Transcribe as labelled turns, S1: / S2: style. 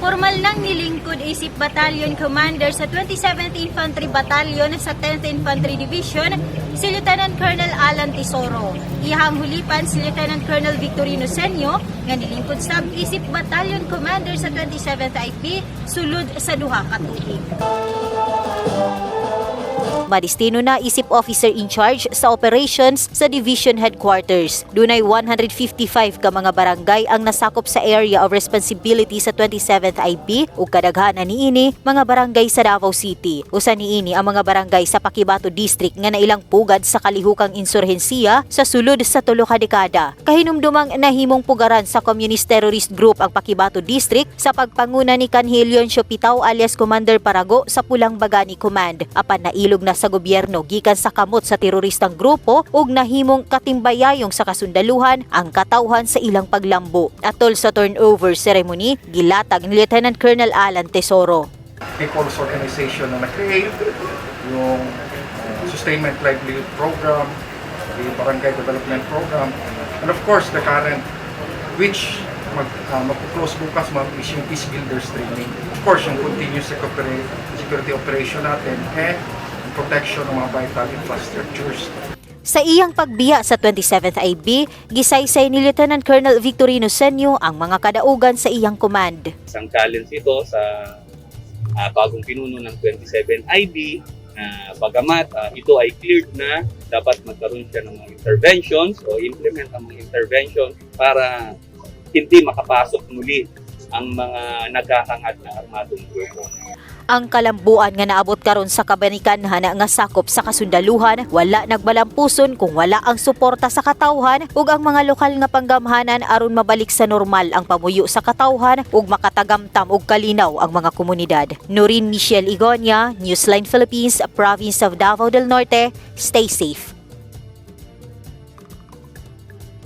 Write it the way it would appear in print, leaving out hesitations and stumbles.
S1: Formal nang nilingkod isip Battalion Commander sa 27th Infantry Battalion sa 10th Infantry Division si Lieutenant Colonel Alan Tesoro. Iyahang hulipan si Lieutenant Colonel Victorino Senyo nga nilingkod sab isip Battalion Commander sa 27th IB sulod sa 2 ka tuig. Madistino na isip officer in charge sa operations sa division headquarters. Dunay 155 ka mga barangay ang nasakop sa area of responsibility sa 27th IB ug kadaghanan niini mga barangay sa Davao City. Usa niini ang mga barangay sa Paquibato District nga nailang pugad sa kalihukang insurhensiya sa sulod sa 3 ka dekada. Kahinumdumang nahimong pugaran sa Communist Terrorist Group ang Paquibato District sa pagpanguna ni Kanhi Leoncio Pitao alias Commander Parago sa Pulang Bagani Command. Apan nailog na sa gobyerno gikan sa kamot sa teroristang grupo ug nahimong katimbayayong sa kasundaluhan ang katawhan sa ilang paglambo. Atol sa turnover ceremony, gilatag ni Lieutenant Colonel Alan Tesoro.
S2: People's organization na na-create, yung Sustainment Livelihood Program, the Barangay Development Program, and of course the current, which mag-close bukas, ma'am, is yung Peace Builders Training. Of course, yung continuous security operation natin and protection ng mga vital infrastructures.
S1: Sa iyang pagbiya sa 27th IB, gisaysay ni Lieutenant Colonel Victorino Senyo ang mga kadaugan sa iyang command.
S3: Isang challenge ito sa bagong pinuno ng 27 IB na bagamat ito ay cleared na, dapat magkaroon siya ng mga interventions o implement ang mga intervention para hindi makapasok muli ang mga naghahangad na armadong grupo.
S1: Ang kalambuan nga naabot karon sa kabanikanhan nga sakop sa kasundaluhan, wala nagbalampuson kung wala ang suporta sa katawhan ug ang mga lokal nga panggamhanan aron mabalik sa normal ang pamuyo sa katawhan ug makatagamtam og kalinaw ang mga komunidad. Noreen Michelle Igonia, Newsline Philippines, Province of Davao del Norte. Stay safe.